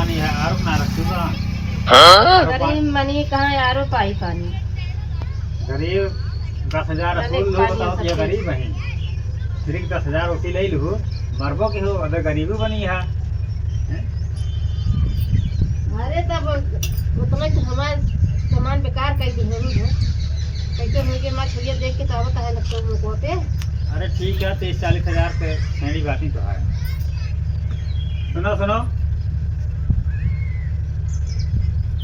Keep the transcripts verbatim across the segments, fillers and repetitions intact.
नहीं है, आरो ना रखी बा। हाँ? आरो पा- गरीब मनी कहाँ आरो पाई पानी? गरीब दस हजार अरे वसूल लो, पानी बताओ, ये सफेद। गरीब है। सिर्फ दस हजार वसूल ले लू, मरबो के हो, अबे गरीबी बनी है। हैं? अरे तब उतना तो हमार सामान बेकार कर दी है। कैसे होइगे माँ छुइया देख के तो आवत है लगता है मुखवा पे। अरे ठीक है, तीस चालीस हजार के छेड़ी बात ही तो है। सुनो, सुनो।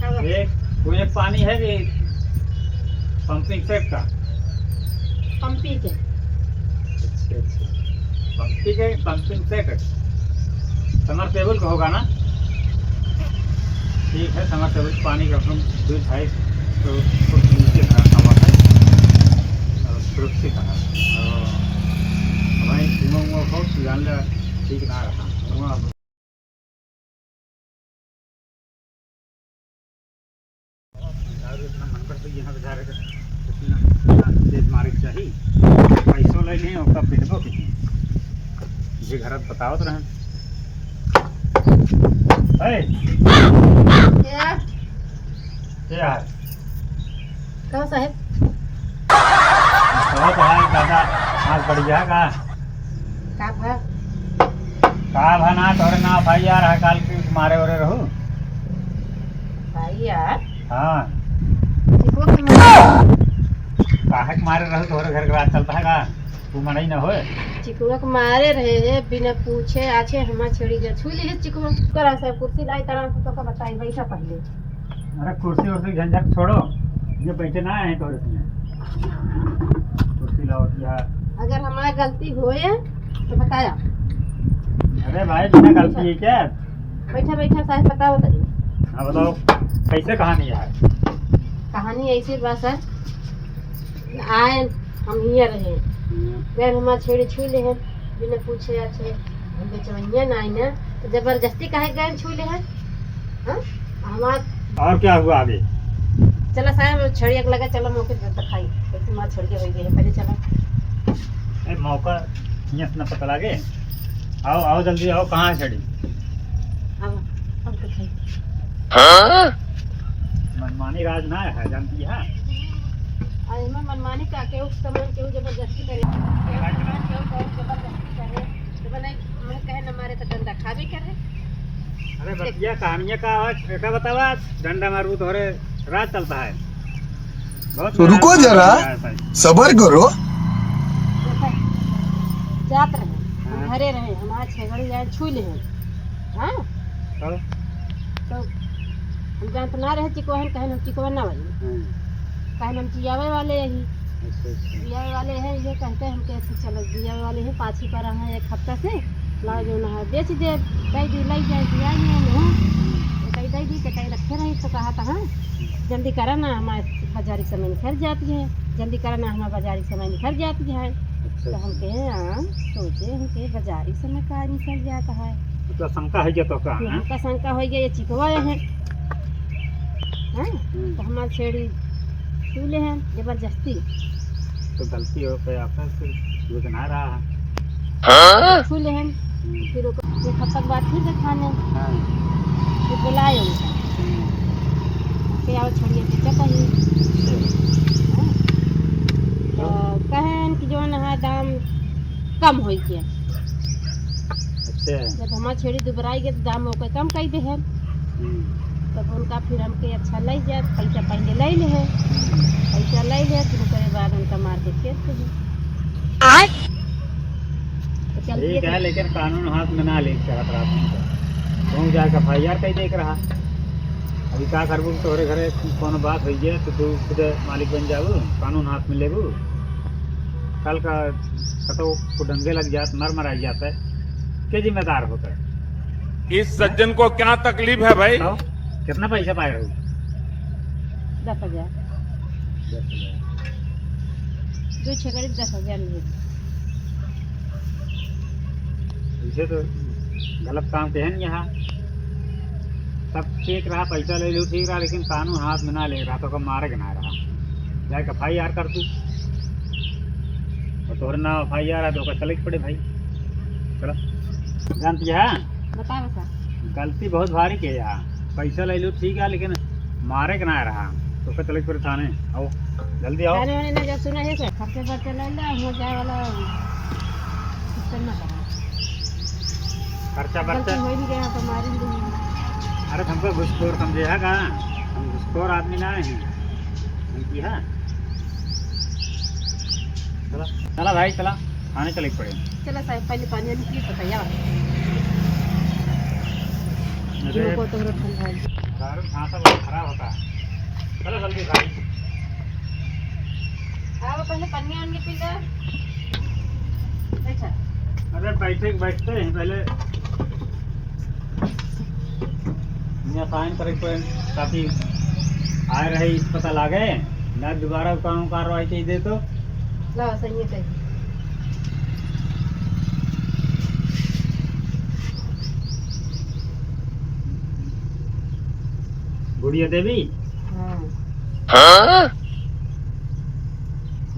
हाँ। एक, वो एक पानी है कि pumping set का? Pumping के। अच्छा, अच्छा। Pumping के, pumping set है। Submersible का होगा ना? ठीक है, submersible पानी का अपन दो ढाई सौ फुट नीचे का हवा है। और सुरक्षित है। और हमारे कुआं, उआं हो, जान ले, ठीक ना रहा। कुआं और इतना मन करता है यहाँ पे जा रहे थे, इतना तेज मारे के चाही। पैसो ले लें, ओका पिटबो के नहीं। जे घर बतावत रहन। ए! क्या? क्या है? कहो साहेब। कहो तो है दादा, आज बढ़िया का? का भा? का भा ना, तोरे ना भाई यार, है काल के मारे ओरे रहू। भाई यार? हाँ। चिकुआ के मारे? काहे के मारे रहू, तोरे घर के राज चलता है का? तू मनई न होए। चिकुआ के मारे रहे है, बिना पूछे आछे हमार छेड़ी जा छू ली है चिकुआ। तोरा से कुर्सी लाई, तोरा से तो का बताई, बैठा पहले। अरे कुर्सी उर्सी झंझट छोड़ो, ये बैठे ना आए तो इसमें कुर्सी लाओ दिया। अगर हमारी गलती होए तो बताया। अरे भाई बिना गलती है क्या? बैठा बैठा साहब बताओ बताइए। हाँ बताओ, कैसे कहानी है? कहानी ऐसे बा सर, आए हम हियाँ रहे, हम्म। गए हमार छेड़ी छू ले हैं, बिना पूछे आछे, हम बेचवनिया ना आई ना, तो जबरदस्ती काहे गए छू ले हैं? हाँ? हमार और क्या हुआ आगे? चला साहब, छेड़िया के लगे, चला मौके पे दिखाई, कैसे मार छेड़िया हो गई है, पहले चला। ए, मौका हियाँ से ना पता लागे। आओ, आओ, जल्दी आओ, कहाँ है छेड़ी? अब, अब दिखाई। हाँ? मनमानी राज ना है, जानती है? अरे, मैं मनमानी का केहू के सामान केहू जबरदस्ती करे, केहू के सामान केहू बहुत जबरदस्ती करे, तो बनाई, मैं कहे न मारे तो डंडा खाबे करे। अरे बतिया कहानिया का आवाज, बेटा बतावा, डंडा मारू तोहरे राज चलता है। बहुत तो रुको जरा, सबर करो। जात रहे, हम हाँ। घरे रहे, हमार छेगड़ी आए छू ले हैं। हाँ? हाँ। तो हम जानत ना रहे चिकवा है, कहे हम चिकवा ना वाली। हाँ। कहे हम जियावे वाले यही। अच्छा, अच्छा। जियावे वाले हैं, ये कहते हमके ऐसे चलो, जियावे वाले हैं, पाछी पर हैं एक हफ्ता से, लाओ जो ना है, बेच दे, दे दी, ले जाए, जिया ही है, नहीं। तो कहीं दे दी, तो कहीं रखे रही, तो कहा था, हाँ, जल्दी करा ना, हमारे बाजारी समय निकल जाती है, जल्दी करा ना, हमारे बाजारी समय निकल जाती है। अच्छा, तो हम अच्छा। कहे, हाँ, सोचे हम कहे, बाजारी समय का निकल जाता है। मतलब शंका है क्या तो का, तो हैं? हमका शंका हो गया, ये चिकवा है, हैं? हम्म। तो हमार छेड़ी छू ले हैं जबरदस्ती। तो गलती हो गई, आपने फिर वो तो ना रहा है। हाँ? छू ले हैं, हम्म। फिर ओकर, एक हफ्ता के बाद फिर देखाने। हाँ। फिर बुलाए उनका। हम्म। के आओ छेड़िया बेचा कहीं। अच्छा। हाँ। तो तो? कहें कि जौन है दाम कम होई के। अच्छा। जब हमार छेड़ी दुबराई गए तो दाम ओकर कम कई दे हैं। हम्म। तब उनका फिर हमके अच्छा लई जात, पैसा पहले लई ले हैं। हम्म। पैसा लई ले, फिर ओकरे बाद उनका मार के फेंक दे हैं। आय। तो चल ठीक के है, लेकिन कानून हाथ में ना ले चाहत रहा तुम तो। तुम जाके F I R कई देख रहा। अभी का करबू, तोहरे घरे कोनो बात होई जाए तो तू खुद मालिक बन जाबू, कानून हाथ में लेबू। कल का कतो को डंगे लग जात, मर मराई जात है, के जिम्मेदार होता है? इस सज्जन को क्या तकलीफ है भाई? बताओ, कितना पैसा पाए हो? दस हजार। दस हजार। दो छेकड़ी दस हजार मिले। इसे तो गलत काम के है न यहाँ। सब ठीक रहा, पैसा ले लो, ठीक रहा, लेकिन कानून हाथ में ना ले रहा, तो ओका मारे के ना रहा। जाके F I R कर तू। और तोहरे नाम F I R है, तो ओका चले के पड़े भाई। चलो। जानती है? बताओ सर। गलती बहुत भारी किहे है। पैसा ले लू ठीक है, लेकिन मारे के ना रहा। तो फिर चले फिर थाने। आओ, जल्दी आओ। थाने वाले ने जब सुना है सर, खर्चा बर्चा ले ले, हो जाए वाला system ना करो। खर्चा बर्चा गलती हो ही गया तो मारेंगे। अरे, हमको घुसखोर समझे है का? हम घुसखोर आदमी ना है। हम की है? चला, चला भाई, चला, थाने चले के पड़े। चला साहब, पहले पानी वानी पी, पता यार। अरे, जीव को तो ठंडा है। दारू खांसा बहुत खराब होता है। चलो जल्दी भाई। आओ, पहले पानी वानी पी ले। अच्छा। अरे, बैठे, बैठते हैं पहले। यहाँ साइन करे के पड़े, ताकि आए रहे, इस पता लागे, ना दोबारा कानून कार्रवाई कइ दे तो। लाओ, सही है, सही। गुड़िया देवी? हाँ। हाँ?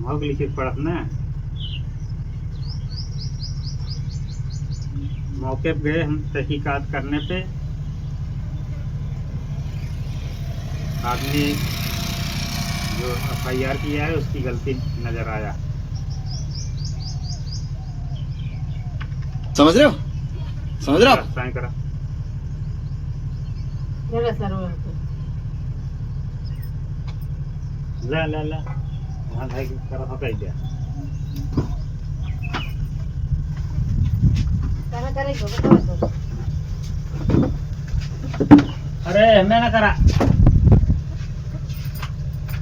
मौक लिखे पड़त ना। मौके पे गए हम तहकीकात करने पे, आदमी जो एफ आई आर किया है उसकी गलती नजर आया। समझ रहे हो? समझ रहे हो आप? साइन करा। जरा सर, वहाँ पे। ला, ला, ला। वहाँ भाई करा था क्या? कहाँ करेंगे? बताओ सर। अरे, मैं ना करा।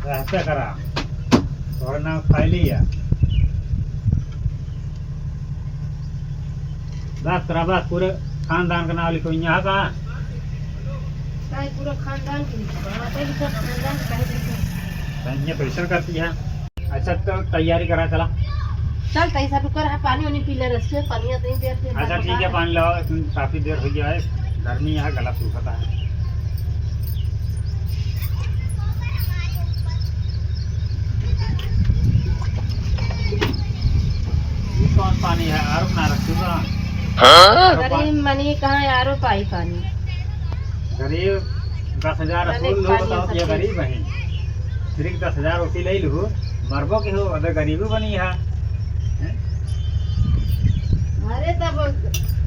रहते करा। तोहरे नाम खाई लिया। बस करा, बस, पूरे खानदान का नाम लिखो यहाँ का। काहे पूरा खानदान के लिखो? हाँ, तो लिखो, खानदान के काहे लिखो? तो ये तो ऐसा करती है। अच्छा, तो तैयारी करा, चला। चल, तैसा रुक कर, हाँ, पानी वानी पी ले, रस के पानी आते ही देर से अच्छा, ठीक है, पानी लाओ, तुम काफी देर हो गया है, गर्मी है, गला सूखता है। ये कौन पानी है? आर ओ ना रखी बा? हाँ? गरीब मनी कहाँ आर ओ पाई पानी? गरीब दस हजार अरे वसूल लो, पानी बताओ, ये सफेद। गरीब है। सिर्फ दस हजार वसूल ले लू, मरबो के हो, अबे गरीबी बनी है। हैं? अरे तब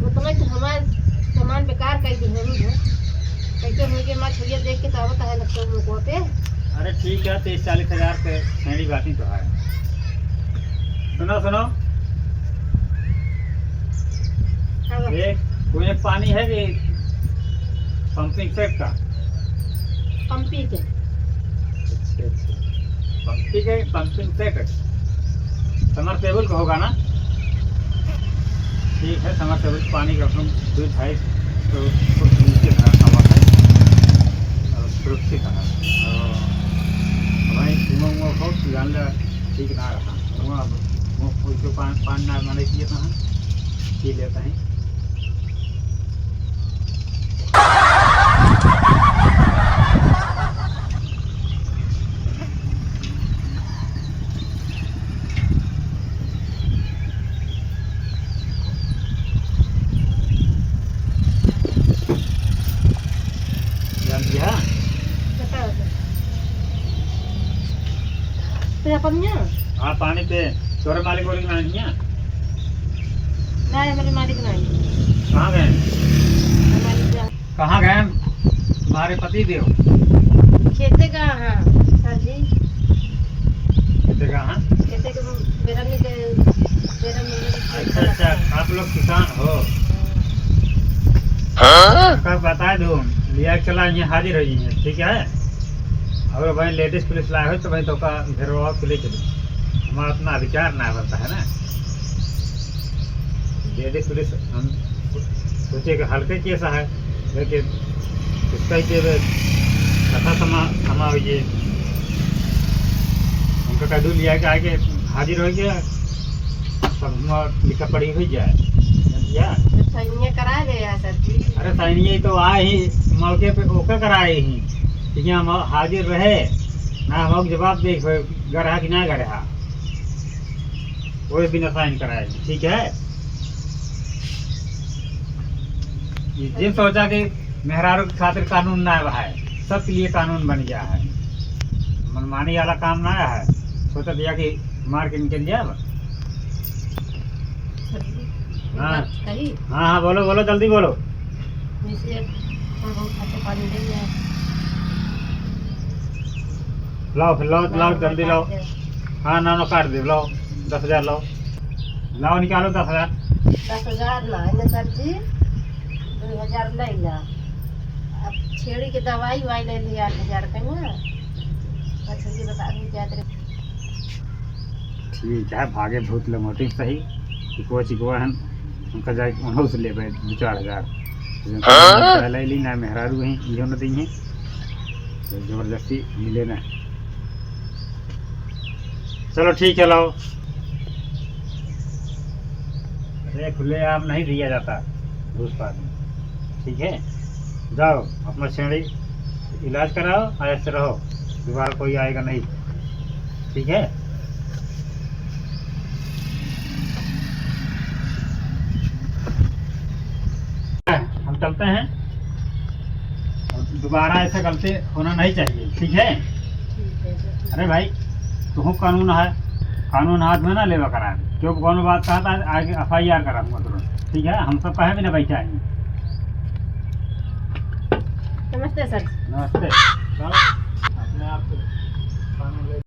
उतना कि हमार सामान बेकार कर दी है, कैसे हो गया, मछलिया देख के तो आवत है लगता है लोगों पे। अरे ठीक है, तीस चालीस हजार के छेड़ी बाकी तो है। सुनो, सुनो। हाँ। ये कोई एक पानी है कि पंपिंग सेट का? पंपिंग के। अच्छा, अच्छा। पंपिंग के, पंपिंग सेट है। समरसेबल का होगा ना? ठीक है, समरसेबल पानी का अपन दो ढाई सौ फुट नीचे रखा हुआ है और सुरक्षित है। और हमारे कुआं उआं को जान ले ठीक ना रहा। कुआं अब वो कोई तो पान, पान ना माने पिए तो हम पी लेते हैं। जान दिया? बताओ तो। तो अपन यहाँ? हाँ, पानी पे तोरे मालिक बोले कि नहीं है? नहीं, हमारे मालिक नहीं। कहाँ गए? हमारे जा- कहाँ गए तुम्हारे पति देव? खेते का, हाँ, सर जी। खेते का, हाँ? खेते के बेरा में के, बेरा में के अच्छा, अच्छा, आप लोग किसान हो? हाँ। उनका बता दो, लिया के चला, यहाँ हाजिर हो जाइए, ठीक है? और भाई, लेडीज पुलिस लाए हो तो भाई, तो का घेरवा के ले चलो, हमारा अपना अधिकार ना बनता है ना। लेडीज पुलिस हम सोचे कि हल्के केस है, लेकिन उसका ही केस कथा समा, समा हुई है। उनका कदू लिया के आके हाजिर हो गया, तब हम लिखा पढ़ी हो जाए। समझिया? तो साइनिया करा दे यार सर जी। अरे साइनिया तो आए ही मौके पे, ओका कराए ही, लेकिन हम हाजिर रहे ना, हम जवाब दे गरहा कि ना गरहा, वो बिना साइन कराए, ठीक है? ये जिन सोचा कि मेहरारू के खातिर कानून ना है, सबके लिए कानून बन गया है। मनमानी वाला काम ना है, सोचा दिया कि मार के निकल जाए। सर जी, एक हाँ। बात कही? हाँ, हाँ, बोलो, बोलो, जल्दी बोलो। जैसे हम बहुत खर्चे पानी देंगे। लाओ, फिर लाओ, ना, लाओ, ना, जल्दी लाओ। काट दे। हाँ, ना, ना, काट दे, लाओ, दस हजार लाओ। लाओ, निकालो दस हजार। दस हजार ना, है ना सर जी, दो हजार ले ला। अब छेड़ी के दवाई वाई ले लिया आठ हजार का ना। अच्छा जी, बता दीजिए क्या करें। ठीक है, भागे भूत लंगोटी सही, चिकवा चिकवा हन, उनका जाए उन्हों से लेबे दो चार हजार। हाँ? पहले ली ना मेहरारू हैं, इहो न देंगे, तो जबरदस्ती मिले ना। चलो ठीक है, लाओ। अरे खुलेआम नहीं दिया जाता घूस पास में, ठीक है? जाओ अपना छेड़ी इलाज कराओ, ऐसे रहो, दोबारा कोई आएगा नहीं, ठीक है? हम चलते हैं, और दोबारा ऐसा गलती होना नहीं चाहिए, ठीक है? ठीक है, सर। अरे भाई, तुहूँ कानून है, कानून हाथ में ना लेवा करा, जो कौनो बात कहा था, आगे एफ आई आर करा दूंगा तुरंत, ठीक है? हम सब कहे भी ना बैठा है। नमस्ते सर। नमस्ते। चलो, अपने आप को कानून ले